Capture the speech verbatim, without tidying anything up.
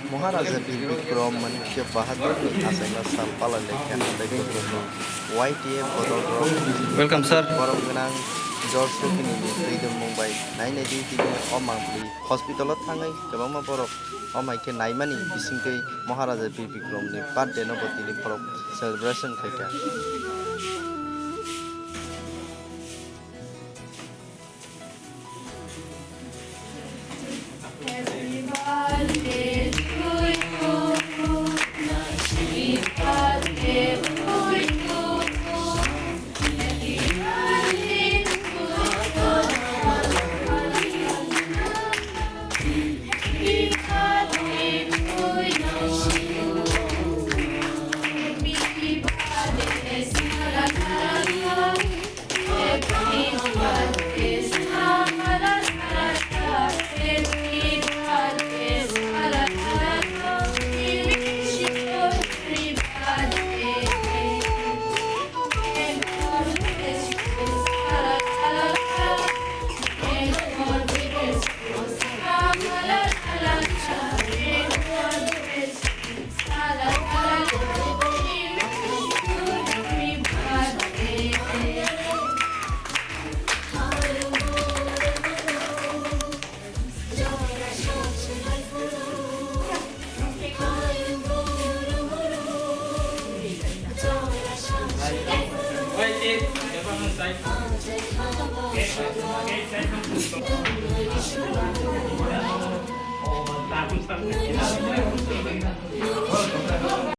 Maharaja Bir Bikram Manikya Bahadurni achaima sal pala lekha hambai kotorni Y T F bodol rok. Welcome, sir. Borom gwnang Jor Sokini ni twi dongmung bai nainai di tini o mangpili hospital o thangwi kwbangma borok o mai khe naimani bisingtwi Maharaja Bir Bikram ni birthday no bo tini borok celebration khaikha.